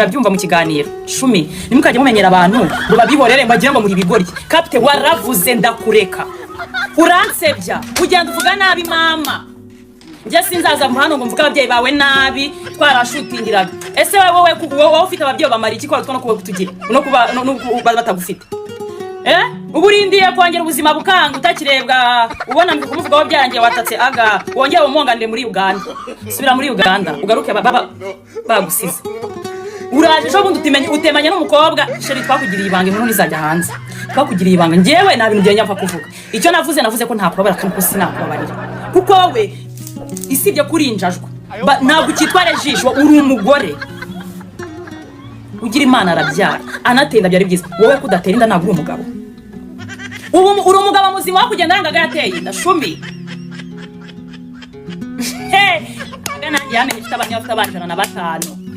Murabyumva mu kiganiro. Shumi, ntimukajye mumenyera abantu ngo babihorere, ngo bagire ngo muri ibigoryi. Kapite, waravuze ndakureka, uransebya, ugenda uvuga nabi mama. Njye sinzaza hano ngo mvuge ababyeyi bawe nabi, twarashutingiraga. Ese wowe wowe ufite ababyeyi bamara iki, ko no kuba kutugira no kuba no kuba batagufite? Ubu urindiye kongera ubuzima bukanga, utakirebwa, ubona kumuvugaho byarangiye, watatse aga wongere umumonganire muri Uganda. Subira muri Uganda ugaruke bagusize. Uraje ejo bundi utemanye n'umukobwa. Chérie, twakugiriye ibanga, inkuru ntizajya hanze. Twakugiriye ibanga. Njyewe nta bintu byenya mpfa kuvuga. Icyo navuze, navuze ko ntakubabara kandi ko sinakubabarira, kuko wowe isibye kurinjajwa, ntabwo ukitwara ijisho. Uri umugore ugira Imana, arabyara, anatenda, byari byiza. Wowe kudatera inda, ntabwo uri umugabo. Ubu uri umugabo muzima wo kugenda yangaga yateye inda? Shumi. He, aga nanjye yamenye ifite abana, bafite abana 105.